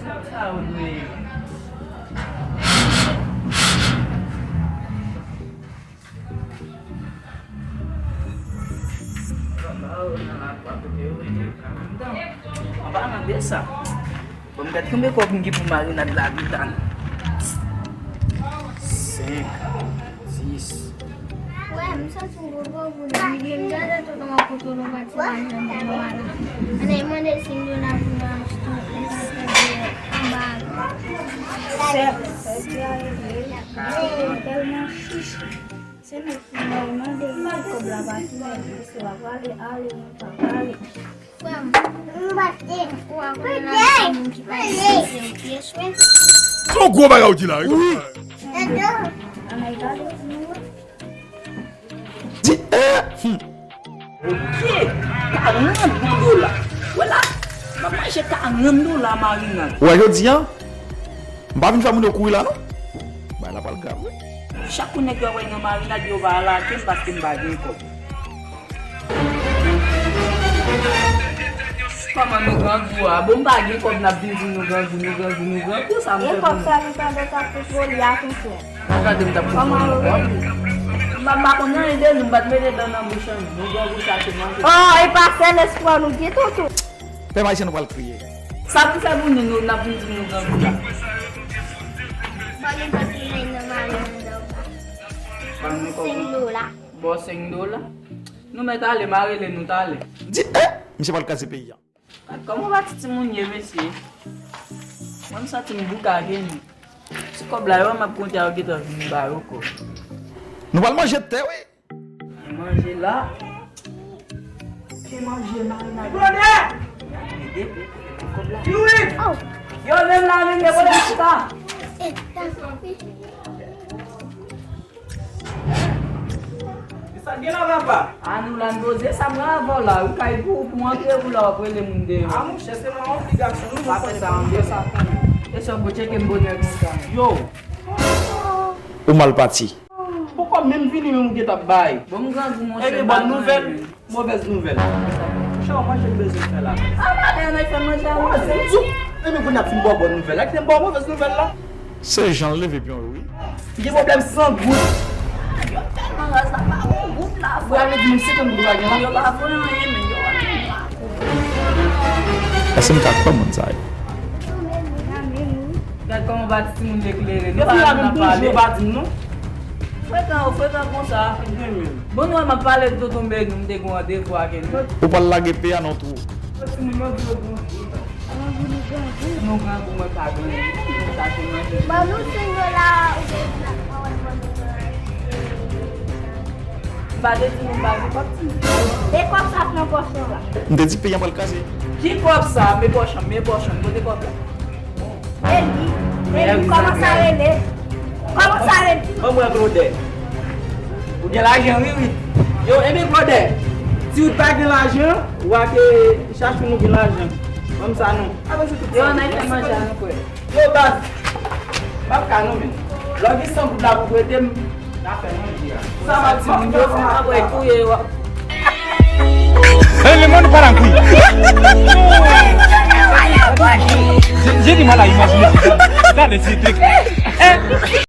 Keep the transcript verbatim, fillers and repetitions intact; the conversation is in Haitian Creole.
Sa yo dwe. Anba nan de sa. Bon, m gad konbyen kòb m gen pou marinad la, bitan. Senk, dis. Wè, m santi m gwo gwo boul. M gen m gade tout an kote nou pati lajan nan mwa la. Ann al mande senk dola pou nou achte yon pastèk anba. Sè, sè, tèlman chich. Se nou ki mande pou kòb la pati, men se pa prale, ale, nou pa prale. Frè m, ou a konnen nan moun ki pa gen sante, ou pyès, wi. Se yon gwo bagay ou di la, wi. Wi. Ann al gade pou nou wè. Di, eh, hmm. Ok, karant dola. Wè la, m ap manje karant dola marinad. Ou wè jodi a, m pa vin fè moun yo kouri la, non. Bagay la pral grav, wi. Chak kou nèg yo wè nan marinad, yo va alake m paske m pa gen kòb. Kòman nou grangou a? Bon, m pa gen kòb, n ap vin di nou grangou, nou grangou, nou grangou, sa m fè pou nou? E kòb sa nou ta dwe t ap kontwole a tou frè. Gade m t ap kontwole kòb. M pa, m pa konn anyen de nou, m pa t mete dan nan bouch an, nou grangou sa se manje. Oh, e pa sèl espwa nou gen tonton. Pèp ayisyen nou pral kriye. Sa pou fè pou nou, nou, n ap vin di nou grangou la. Ban nou kòb. Senk dola. Bon, senk dola. Nou mèt ale, m a rele nou talè. Di, eh, misye pral kraze peyi a. Gad kòman pati timoun ye, mesye. Mwen, m santi m boukannen. Ti kòb la, yo, m ap konte a, yo gentan vin ba yo kòb. Nou pral manje tè, wi. Manje la. Ki manje marinad. Brother! Ede, kòb la. Louis! Oh! Yo, menm la, menm, yo, kote chita? Sa gen la, papa? A nou la, n poze sa, mwen avè w la, ou kay pou, pou antre, ou la, w ap rele moun deyò. A, monchè, se yon obligasyon, nou, pa fè sa, antre sa. E sa, bon, tcheke m bonè konsa. Yo! Ou mal pati. Poko menm vini, menm ou gentan bay. Bon, m grangou, monchè. Ebyen, bòn nouvèl, movèz nouvèl. Monchè, w manje m bezwen fè la. A, pa dèyè nèg fè manje a, monchè. Ebyen, pou n ap fin ba w bòn nouvèl la, kite m ba w movèz nouvèl la. Se jan l leve pyon yo, wi. Gen pwoblèm san goud. Yo tèlman raz la, pa gon goud la. Ou ale di m senkant goud la gen la? Yo pa voye anyen, men yo pa gen pa. Èske m ka kwè moun sa yo? Gad kòman pati timoun eklere. Yo fin la menm bonjou, yo pa di m non. Frekan, yo frekan konsa. Bon, nou wè m ap pale de tonton Beni, m te gen randevou ak li. Ou pral lage peyi a nan twou. Timoun yo di yo bonjou. Nou grangou, mwen pa gen anyen. Sa se manje. Ban nou senk dola oubyen mwen wè ban nou. M pa te di nou m pa gen kòb ti. E kòb sa k nan pòch ou la? M te di peyi an pral kraze. Ki kòb sa? Men pòch an, men pòch an. Kote kòb la? E li, e li, kòman sa rele? Kòman sa rele? Ban mwen Claude. Ou gen lajan, wi, wi. Yo, enben Claude, si ou pa gen lajan, ou a ke chache nou gen lajan. Ban m sa non. Yo, ann al fè manje a, non, frè. Yo, baz, m ap ka non, men. Lè w gen san goud la pou prete m, n a fè manje a. Sa m ap di moun yo, fè m ap wè touye yo. Eleman nou pa nan kwi. J'ai du mal à imaginer ça. Gade, se te.